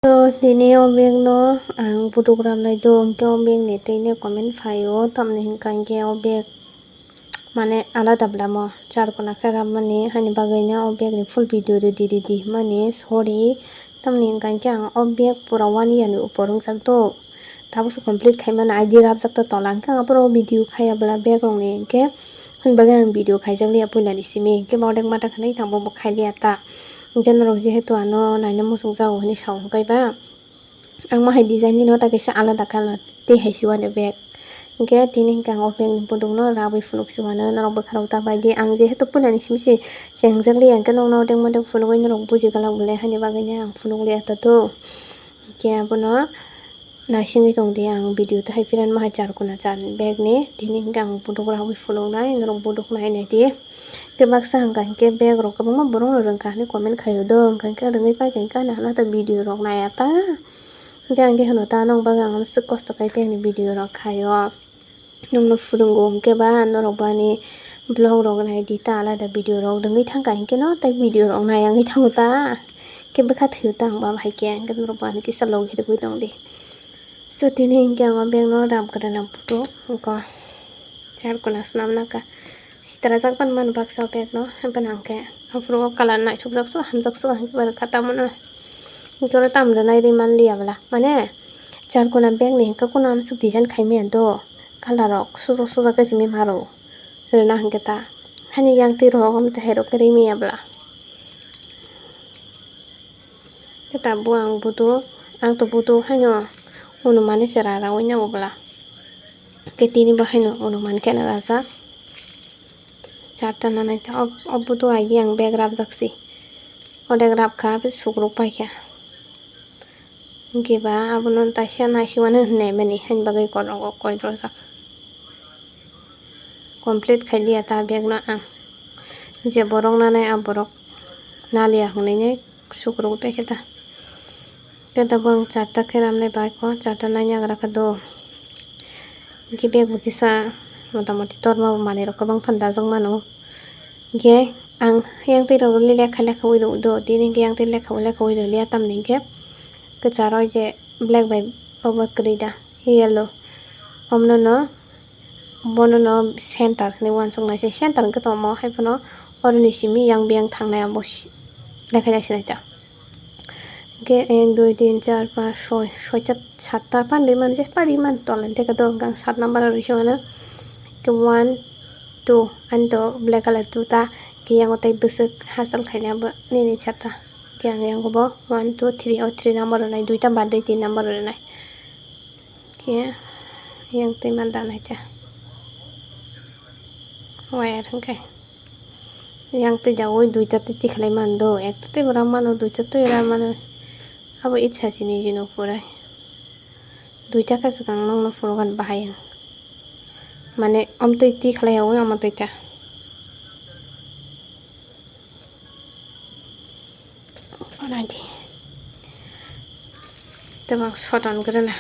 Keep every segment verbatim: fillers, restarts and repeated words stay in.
To tini o bag no ang buduk ramnai do, hwnkhe o bag ni twi no comment phaio, tamni hwnkha hwnkhe o bag mane alada bwlamo charkona khe ramani, haini bagwi no o bag ni full video ready ready hwnmani sorry, tamni hwnkha hwnkhe ang o bag pura one year ni upor wngjak do, tabukse complete khaimani I D rapjak ta tola, hwnkhe ang aphuru o video khaiya bwla bag rok ni hwnkhe. Hwnba ang video khaijak liya puila ni simi, hwnkhe bodek mata khwnwi tangbo bo khai liya ta. Hwnkhe norok jehetu ano naina muchung jago hwnwi sao hwnkhe ba. Ang ma hai design ni no ta kaisa alada colour tei hai se uanw bag. Hwnkhe tini hwnkhe ang o bag ni buduk no rabwi phunuk se uanw norok bwkha rok ta bai di. Ang jehetu puila ni simi se chengjak liya hwnkhe nokno odek modek phunugwi norok buji galak bole haini bagwi no ang phunuk liya ta do. Hwnkhe abono. Naisingwi tong di ang video tei hai phiran ma hai charkona chan bag ni tini hwnkhe ang buduk ragwi phunuknai norok buduk nai nai di. Tei baksa hwnkha hwnkhe bag rok kwbangma borok no rwngkha hinwi comment khaio do hwnkha hwnkhe rwngwi paikha hwnkhe ani hwnna ta video rok naiya ta. Hwnkhe ang khe hwno ta nokbar ang swk kosto khai tei ani video rok khaio. Nokno phunukgo hwnkhe ba norok bo ani vlog rok nai di ta alada video rok rwngwi thangkha hwnkhe no tei video rok nai wngwi thango ta. Khe bwkha thwio ta ang ba hai khe hwnkhe norok bo ani kisa logi rwgwi tong di. So tini hwnkhe ang o bag no rap kwrwna photo wngkha charkona swnamna kha. Sitra jak pan mani baksa o bag no, haiphano hwnkhe aphuru o colour naithokjak su, hamjak su, hwnkhe bai rwkha tamoni. Hwnkhe oro tamo rwnai ri manliya bwla. Mane, charkona bag ni hwnkhe kuno amswk design khai manya do. Colour rok sujak sujak khe simi maro. Rwna hwnkhe ta. Hani yang twi rok, omo twi hai rok khe ri manya bwla. Khe tabuk ang buduk, ang to buduk haino unumani chwra raui nang bwla. Khe tini bo haino unuman kheno rajak. Charta nanai ta o, o buduk agi ang bag rapjak si. Odek rapkha, abo sukruk paikha. Hwnkhe ba abono taisa naisiwano hwnwi mani, haini bagwi kokrok kok koi rojak. Complete khai liya ta bag no ang. Je borok nanai, a borok naliya hwnwi nai sukruk paikha ta. Khe tabuk ang charta khe ramnai bai kho, charta naina gra kha do. Hwnkhe bag bo kisa motamoti torma bo manwi rok kwbang phano dajak mano. Hwnkhe ang yang twi rok lekha lekha ui rw do, tini hwnkhe yang twi lekha lekha ui rw liya tamni hwnkhe kwcharo je black bai obo kwrwi da yellow. Omono no bono no center hwnwi uansuk nai se, center hwnkhe tongmo hai phano oroni simi yang biyang thangnai abo lekha ya sinai ta. Hwnkhe ek, dui, tin, char, panch, soi, soita, satta, pari man je, pari man tola ni teka do hwnkhe ang sat number o rwui se mano. Hwnkhe one, two, ani to black colour two ta, hwnkhe yango tei bwswk hachal khainai abo nini satta. Hwnkhe ang yango bo one, two, three, o three number rwnai, duita baad de tin number rwnai. Khe yang twi man da nai ta. Wire hwnkhe yang twi da oi duita twi tikhlai man do, ekta twi bo ram mano, duita twi ram mano. Abo itsa sini jino purai. Duita khe swkang nokno phunukgani bahai ang. Mane, om twi tikhlai ya oi omo twi ta. Ora di. Tebang soton gurina.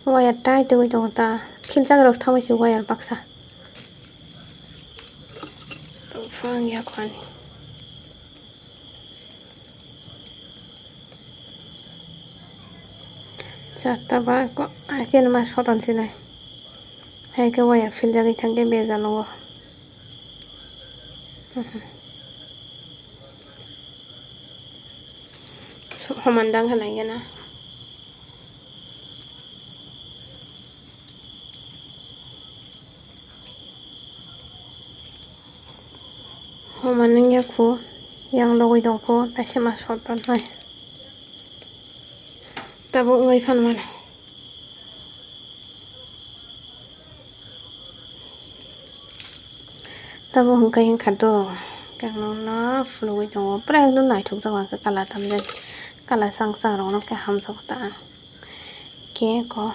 Wire tai twi tongo ta. Khiljak rok thangwi si wire baksa. Phang ya khwani. Charta ba ko, ai khe ma soton sinai. Hai khe waya philjagwi thangkhe bejalo. Homan dang kha nai gana. Homa nung ya khu, yang logoi dong khu, taisa ma sot ban hai. Tabuk wngwi phan mano. Tabuk hwnkhe wngkha do, khe ang nokno phunugwi tongo, pura ekdom naithokjak, ang khe kala tamjani, kala chang chang rokno khe hamjago ta ang. Khe ko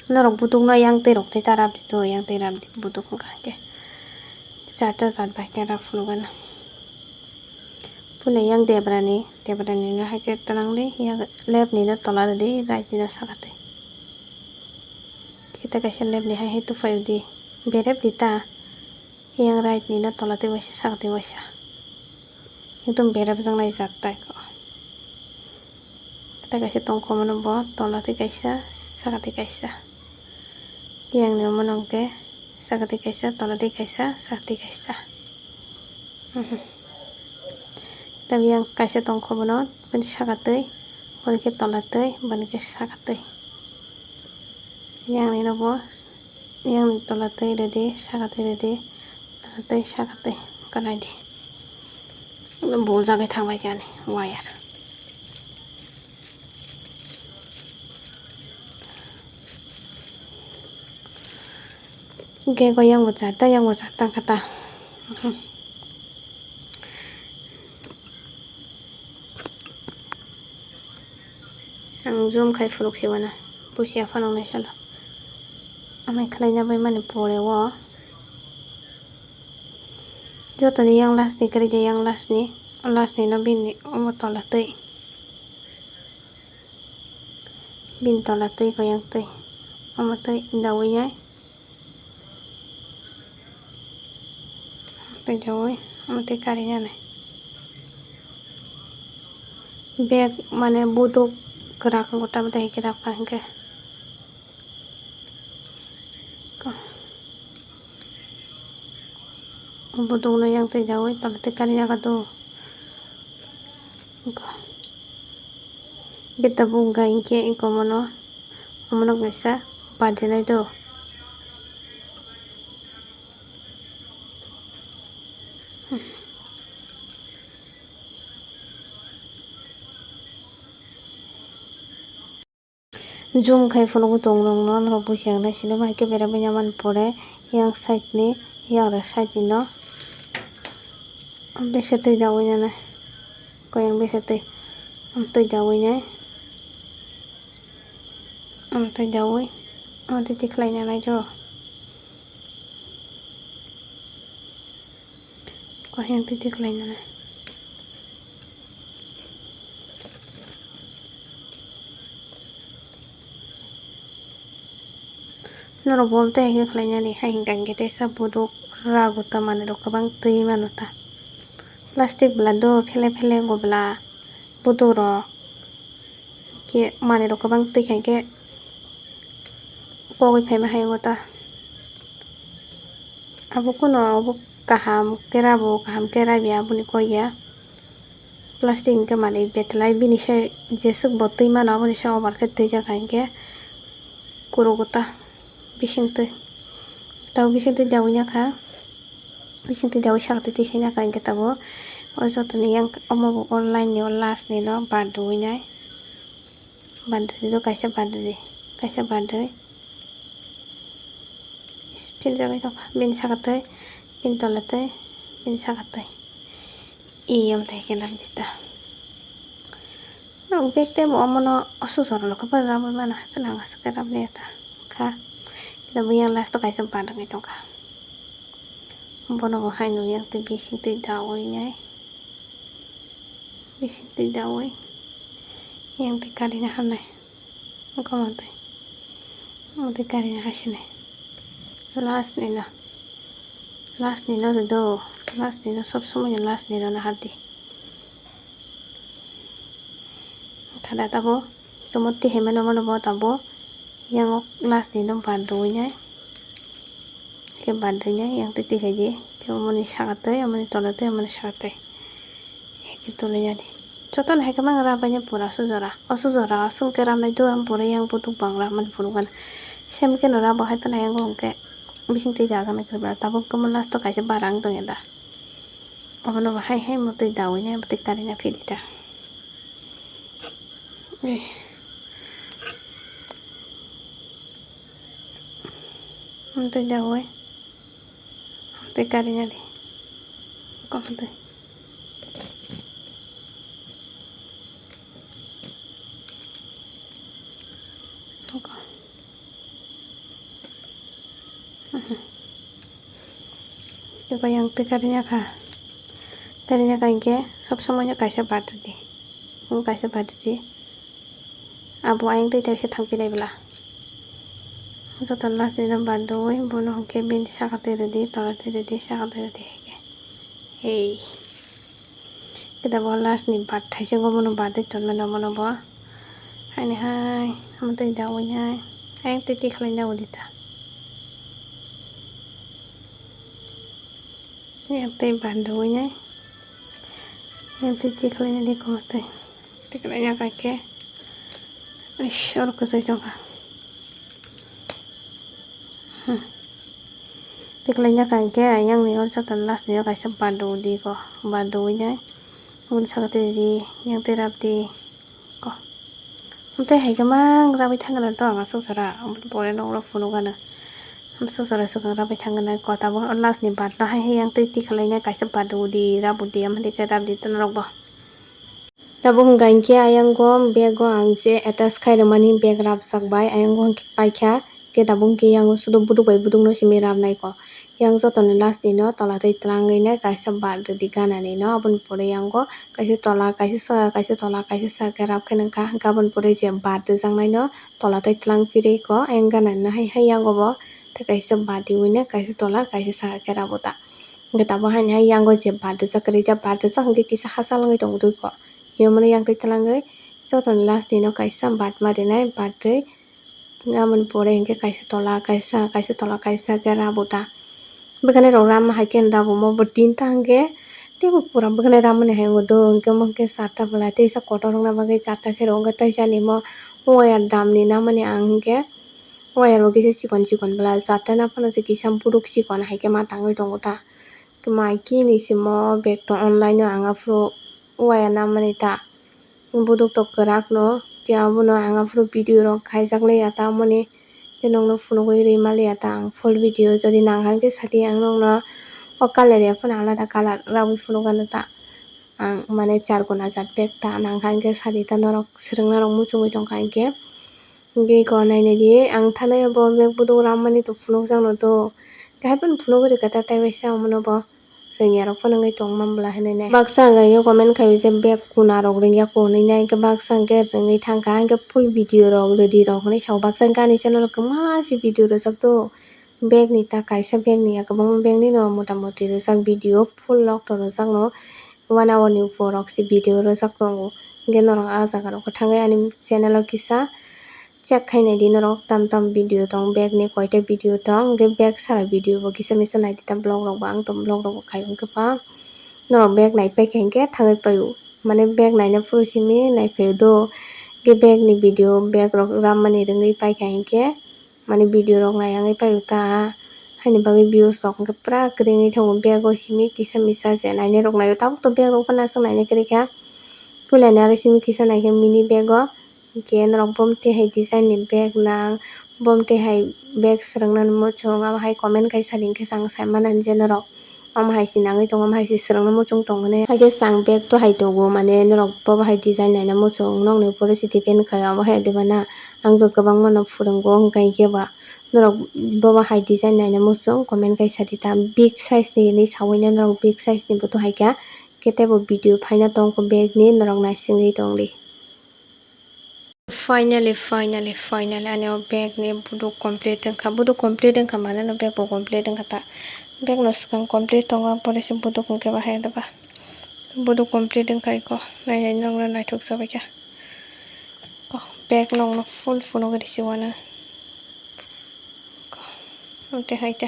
norok budukno yang twi rok tei ta rap di do, yang twi rap di buduk wngkha khe. Charta chat bai khe rap phunukgana. Puila yang debrani, debrani no hai khe twlang di, yang left ni no tola rw di, right ni no saka twi. Kita kaisa left ni hai hai tuphai di, berep di ta, yang right ni no tola twi waisa saka twi waisa. Ekdom berajak nai jak tai ko. Tai kaisa tongkho mano bo, tola twi kaisa, saka twi kaisa. Yang ni mano hwnkhe saka twi kaisa, tola twi kaisa, saka twi kaisa. Mhm. Tabi yang kaisa tongkho bono, bini saka twi, bini khe tola twi, bini khe saka twi. Yang ni no bo, yang ni tola twi ready, saka twi ready, tola twi, saka twi, kanai di. Bol jagai thang bai kha ani wire. Gego yang bo char ta, yang bo char ta kha ta. Ang zoom khai phunuk se wana. Busia phano nai salo. Amai khlai na bai mani pore o. Joto ni yang last ni kwrwi de, yang last ni. Last ni no bini omo tola twi. Bini tola twi ko yang twi. Omo twi dawi nai. Tei jawoi, omo tei kari nani. Bag mane buduk kwrak wngkha, tamo tei kwrak pa hwnkhe. Buduk no yang tei jawoi, tamo tei kari naka do. Beta bung ga hwnkhe eko mono. Omono kaisa birthday nai do. Zoom khai phunukgo tong nong no, norok busi ang nai sini, bahai khe berai manya man pore yang side ni, yang rok side ni no. Bese twi dawi nai, koyang bese twi, twi dawi nai. Ang tei dawi, ang tei tikhlai nanai do. Kok yang tei tikhlai nanai. Norok bol tei hai khe khlai nani, hai hwnkha hwnkhe teisa buduk rago ta manwi rok kwbang twi mano ta. Plastic bwla do phele phele go bwla buduk rok. Khe manwi rok kwbang twi kha khe kogwi phaima hai wngo ta. Abo kuno obo kaham khe rabo, kaham khe rabi aboni koi ya. Plastic hwnkhe manwi betlai bini se jeswk bo twi mano aboni se over khe twijak hai khe kurugo ta bising twi. Tamo bising twi dawi ya kha. Bising twi dawi saka twi twi sai naka hwnkhe tabuk o jotoni yang omo bo online ni o last ni no birthday wngnai. Birthday do kaisa birthday, kaisa birthday. Philjagwi tongkha bini saka twi, bini tola twi, bini saka twi. Iyam tei khe lam dita. Ang bag tei bo omono aswk jora lokhe bai ramwi mano, haikhe ang aswk khe ramliya ta kha. Khe bo yang last o kaisa birthday tongkha. Bono bo haino yang twi bising twi dawi nai. Bising twi dawi. Yang twi karina hanai. Wngkha omo twi. Omo twi karina hasinai. Last ni no. Last ni no do. Last ni no sob somoi no last ni no nahardi. Thada tabo tomo tihai mano mano bo tabo yang last ni no birthday nai. Khe birthday nai yang twi twi khaidi. Khe omoni saka twi, omoni tola twi, omoni saka twi. Hai khe tuli nani. Jotono hai khe mang ra bai pura aswk jora. Aswk jora aswk khe ramnai do ang pura yang buduk bang ra mani phunuk gana. Sem khe no ra bo hai phano yang hwnkhe bising twi jaga nai khe tabuk khe last o kaisa barang tong ya da. Obono bo hai hai motwi dawi nai motwi karina phidi ta. Eh. Motwi dawi. Motwi karina di. Kom motwi. Kom. Eko yang twi karina kha. Karina kha hinkhe sob somoi no kaisa birthday di. Bo kaisa birthday di. Abo ayang twi tei se thang pilai bwla. Joto last ni no birthday wi bono hinkhe bini saka twi rwdi, tola twi rwdi, saka twi rwdi hinkhe. Hey. Dabo last ni baat thaisa go bono baat de tonmano bono bo. Haini hai, omo tei dawi hai. Ayang tei tikhlai na udi ta. Ayang tei baat dawi hai. Ayang tei tikhlai na di ko tei. Tikhlai na ka ke. Ish, oro kwchai tongkha. Hmm. Tikhlai na ka hingke ayang ni oro joto last ni o kaisa baat dawi di ko. Baat dawi nai. Aboni saka tei di, yang tei rab di ko. Tei hai khe mang rabai thangna to ang aswk sara. Pore noklo phunuk ano. Aswk sara swkang rabai thangna ko. Tabuk last ni baat no hai hai yang tei tikhlai na kaisa baat dawi di, rab di, amhai khe rab di to norok bo. Tabuk hwnkha hinkhe ayang go bag o ang je attach khai rwmani bag rabjak bai ayang go hinkhe paikha. Khe tabuk hinkhe yang sudo buduk bai buduk no simi rabnai ko. Yang joto ni last ni no tola tei twlangwi nai kaisa baat rwdi gana ni no, aboni pore yang go kaisa tola kaisa saka kaisa tola kaisa saka khe rab khe nangkha. Hinkhe aboni pore je baat rwjaknai no tola tei twlang phirwi ko ayang gana ni no hai hai yang go bo tei kaisa baat riwi nai kaisa tola kaisa saka khe rabo ta. Hinkhe tabuk haini hai yang go je baat rwjak kwrwi khe baat rwjak hinkhe kisa hachal wngwi tongo dui ko. Himani yang tei twlangwi joto ni last ni no kaisa baat ma rinai baat twi. Aboni pore hinkhe kaisa tola kaisa, kaisa tola kaisa khe rabo ta. Bwkhani rok ram hai khe rabo mo bo tinta hinkhe teibo pura bwkhani ram mani hai wngo do hinkhe omo hinkhe charta bwla teisa kotor wngna bagwi charta khe rw hinkhe teisa ni mo wire dam ni na mani ang hinkhe wire bo kisa chikon chikon bwla charta na phano se kisa buduk chikon hai khe ma tangwi tongo ta. Mai kini se mo bag to online o ang aphuru wire na mani ta. Buduk to kwrak no, khe abono ang aphuru video rok khaijak liya ta, amoni khe nokno phunugwi rwi ma liya ta ang full video. Jodi nang kha khe sadi ang nokno o colour ya phano alada colour rabwi phunuk ano ta. Ang mane charkona jat bag ta nang kha khe sadi ta norok swrwngna rok muchungwi tong kha hinkhe. Hinkhe eko nainai di ang thanai bo bag buduk ram mani to phunukjak no do. Khe hai phano phunugwi rwkha ta tei waisa omono bo. Rwngya rok phano wngwi tong man bwla hinwi nai. Baksa hwnkha khe comment khai o je bag kuna rok rwngya ko hinwi nai, hinkhe baksa hwnkhe rwngwi thangkha, hinkhe full video rok rwdi rok hinwi sao. Baksa hwnkhe ani channel o kwbangma se video rwjak do, bag ni ta kaisa bag ni ya kwbangma bag ni no mota moti rwjak video full log to rwjak no one hour ni upor rok se video rwjak tongo. Hinkhe norok ah jaga rok thangwi ani channel o kisa check khai nai di norok tam tam video tong, bag ni koita video tong, hinkhe bag sara video bo kisa misa nai di ta vlog rok bo ang tong vlog rok bo khai o hinkhe ba norok bag nai paikha hinkhe thangwi pai o mane bag naina phuru simi nai phai o do hinkhe bag ni video bag rok ram mani rwngwi paikha hinkhe mane video rok nai wngwi pai o ta haini bagwi views rok hinkhe pura kwrwi wngwi thango bag o simi kisa misa se nainai rok nai o tabuk to bag rok phano aswk naina kwrwi kha puila ni aro simi kisa naikhe mini bag o. Hinkhe norok bomtwi hai design ni bag nang, bomtwi hai bag swrwngna muchung, abo hai comment khai sadi hinkhe chwng sai mano je norok omo hai se nangwi tongo, omo hai se swrwngna muchung tongo hinwi. Haikhe chwng bag to hai tongo, mane norok bobo hai design naina muchung, nokni pore se depend khai obo hai diba na, ang to kwbangma no phwrwngo, hinkhe ba norok bobo hai design naina muchung comment khai sadi ta, big size ni hinwi sawino norok big size ni bo to haikha, khe teibo video phaina tongkho bag ni, norok naisingwi tongdi. Finally, finally, finally, ani o bag ni buduk complete wngkha. Buduk complete wngkha mane no bag bo complete wngkha ta. Bag no swkang complete tongo, pore se buduk wngkhe bahai da ba. Buduk complete wngkha eko. Nai nai nokno naithok sabaikha. Ko bag nokno full phunugwi risi wano. Ko, omo tei hai ta.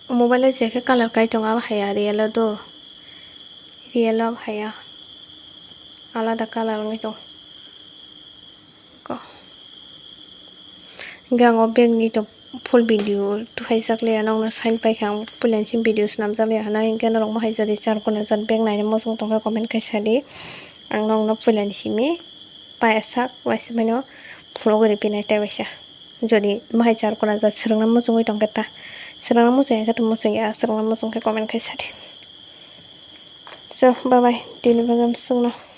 Mobile o je khe colour kai tongo abo hai ya real o do. Real o hai ya. Alada colour wngwi tongo. Ko. Hinkhe ang o bag ni to full video tuhaijak le nokno sign paikha ang puila ni simi video swnamjak le hwnna hinkhe norok mohai jat charkona jat bag naina muchung tongkha comment khai sadi. Ang nokno puila ni simi paisak waisa mano phunugwi ripinai tei waisa. Jodi bahai charkona jat swrwngna muchungwi tongkhe ta, swrwngna muchungya khe to muchungya, swrwngna muchungkhe comment khai sadi. So, bye bye, tini bagwi swngno.